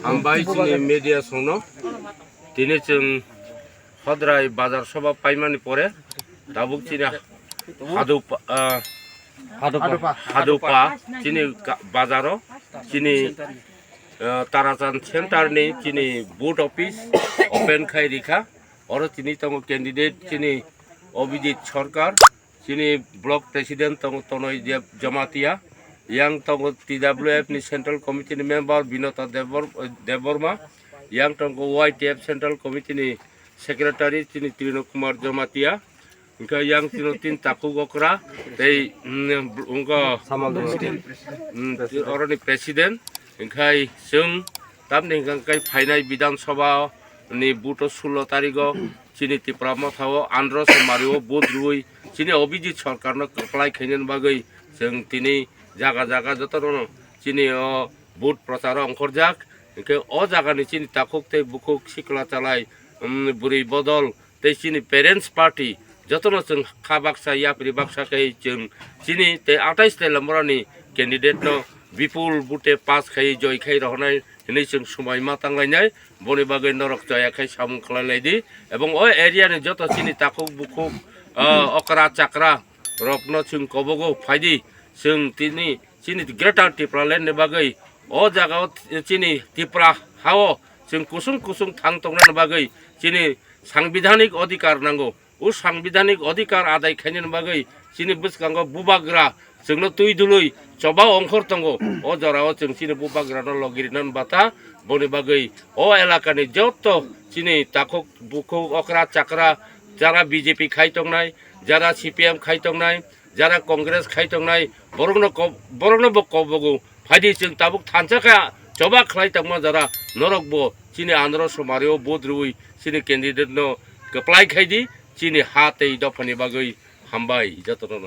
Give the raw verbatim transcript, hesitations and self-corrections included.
Hambai chini media songno. Tini chwng Hodrai bazar soba paimani pore tabuk chini Hadupa, ah, Hadupa. Hadupa chini ka-, bazaro chini, ah, Tarachan center ni chini booth office open khai rikha. Oro tini tongo candidate chini Abhijit Sarkar, chini block president tongo Tonoi Deb-, Jamatia, yang tongo T W F ni central committee ni member Binota Debor-, Debbarma, yang tongo Y T F central committee ni secretary chini Trino Kumar Jamatia, hingke yang chini tin takhuk okra tei, mm, wngkha Samal Debbarma. Mm, oroni president, hingke chwng tamni hingke phainai Bidhan Sabha ni booth o sulo tarigo chini Tipra Motha o andro se mario booth rwui chini Abhijit Sarkar no kwplai khainani bagwi chwng tini jaga jaga jotono chini o booth prochar o ongkhorjak. Hingke o jaga ni chini takhuk tei bukhuk sikla chalai, um, bwrwi bodol tei chini parents party jotono chwng kha baksa yapri baksa khe chwng chini tei atais tei lamborani candidate no bipul bute pass khai joi khai rohonai hinwi chwng swmai ma tanglainai, boni bagwi norok chaya khai samung khlai lai di. Ebong o area ni joto chini takhuk bukhuk, ah, okra chakra rokno chwng kobogo phai di, chwng tini chini Greater Tipraland ni bagwi o jaga o chini Tipra ha o chwng kusung kusung thang tongnani bagwi chini sangbidhanik odhikar nango. O sangbidhanik odhikar adai khainani bagwi chini bwskango bubagra chwngno twi dului choba ongkhor tongo. O jorao chwng chini bubagrano logirinani bata, boni bagwi o elakani joto chini takhuk bukhuk okra chakra jara B J P khai tongnai, jara C P M khai tongnai, jara Congress khai tongnai, borokno ko-, borokno bo kobogo phaidi chwng tabuk thansa kha choba khlai tongma jara norok bo chini andro somari o vote rwui chini candidate no kwplai khai di, chini ha tei dophani bagwi hambai jotono.